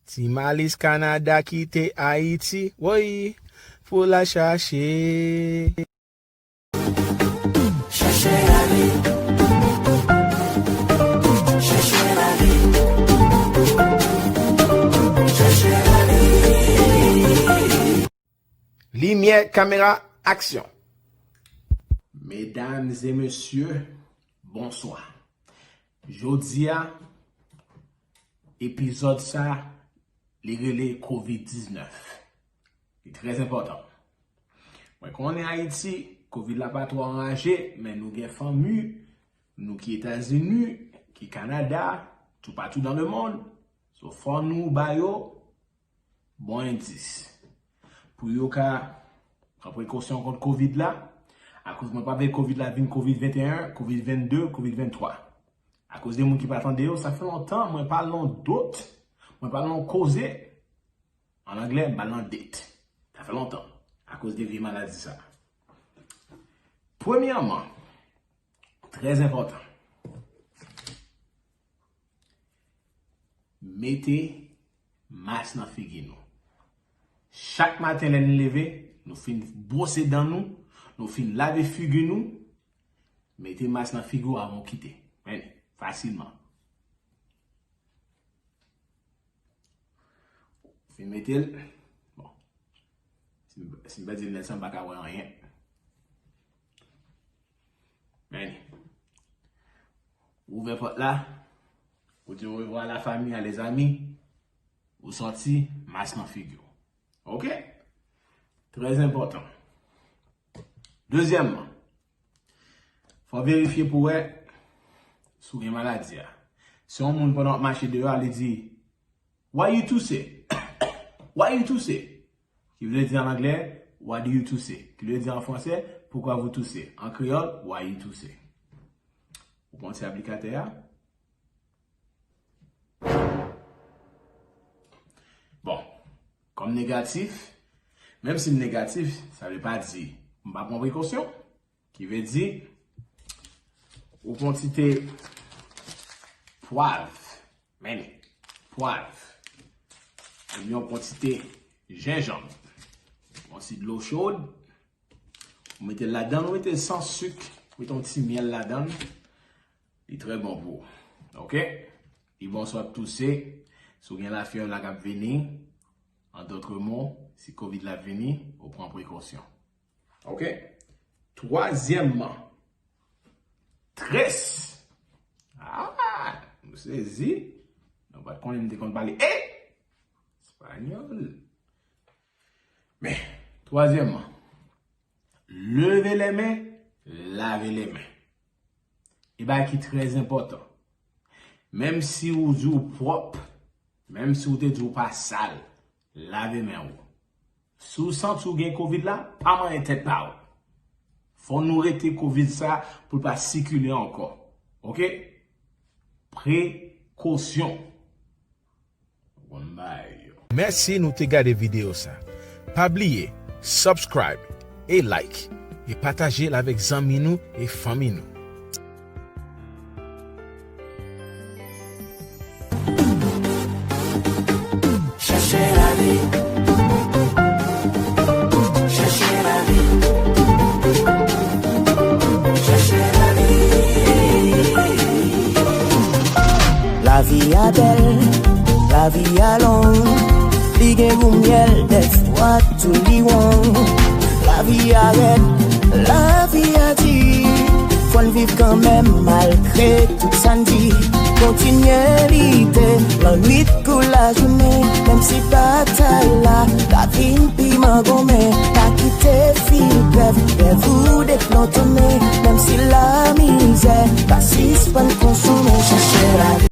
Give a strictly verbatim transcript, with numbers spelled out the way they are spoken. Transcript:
Ti Malis Kanada kite Ayiti, woy, pou l al chache. Chache lavi. Chache lavi. Chache lavi. Limyè, kamera, aksyon. Medam e mesye, bonswa. Jodi a, epizòd sa, li rele kovid diznèf. Li trè enpòtan. Mwen konnen Ayiti, kovid la pa twò anraje, men nou gen fanmi nou ki Etazini, ki Kanada, toupatou dans le monde. So, fò nou ba yo bon endis. Pou yo ka pran prekosyon kont kovid la, akoz mwen pa vle kovid la vin kovid venteyen, kovid vennde, kovid venntwa. Akoz de moun ki pa tande yo, sa fè lontan mwen pa lan dot, mwen pa lan koze, an anglè, m pa lan det. Sa fè lontan, akoz de vye maladi sa. Premyèman, trè enpòtan, mete mas nan figi nou. Chak maten lè n leve, nou fin bwose dan nou, nou fin lave figi nou, mete mas nan figi w avan w kite. Men, fasilman. Fin mete l. Bon. Si m, si m pèdi linèt sa, m pa ka wè anyen. Men, ouvè pòt la, ou di orevwa a la fami, a lezami, ou sòti, mas nan figi w. Oke? Trè enpòtan. Dezyèmman, fò w verifye pou w wè si w gen maladi a. Si yon moun pandan w ap mache deyò a, li di, "Why you tousser?" "Why you tousser?" Ki vle di an anglè, "What do you tousser?" Ki vle di an fransè, "Pourquoi vous toussez?" An kreyòl, "Why you tousser?" Ou pran ti aplikatè a. Bon, kòm negatif, menm si m negatif, sa vle pa di m pa pran prekosyon. Ki vle di, ou pran ti te pwav, men pwav, ebyen ou pran ti te jenjanm, yon ti dlo chod, ou mete l ladan, ou mete l san sik, mete yon ti myèl ladan, li trè bon pou ou. Oke? Li bon si w ap touse, si w gen lafyèv la k ap vini, an dòt mo, si kovid la ap vini, ou pran prekosyon. Oke? Twazyèmman, tres. Ah, nou sezi. Nou pa t konnen m te konn pale. Eh! Espanyòl. Men, twazyèmman, leve lè men, lave lè men. E bagay ki trè enpòtan. Menm si ou di w pwòp, menm si ou te di w pa sal, lave men w. Si w santi w gen kovid la, pa manyen tèt pa w. Fò nou rete kovid sa pou l pa sikile ankò. Oke? Prekosyon. Mèsi nou te gade videyo sa. Pa bliye subscribe e like e pataje l avèk zanmi nou e fanmi nou. Chache lavi. Chache lavi. Chache lavi. Lavi a bèl, lavi a long, li gen gou myèl, dèfwa tou li won. Lavi a rèd, lavi a di, fò n viv kanmenm malgre tout sa n di. Kontinye lite, lannwit kou lajounen, menm si batay la ka vin pi mangonmen, pa kite fil grèv, grèv ou deplòtonnen, menm si lamizè pa sispann konsonmen, chache lavi.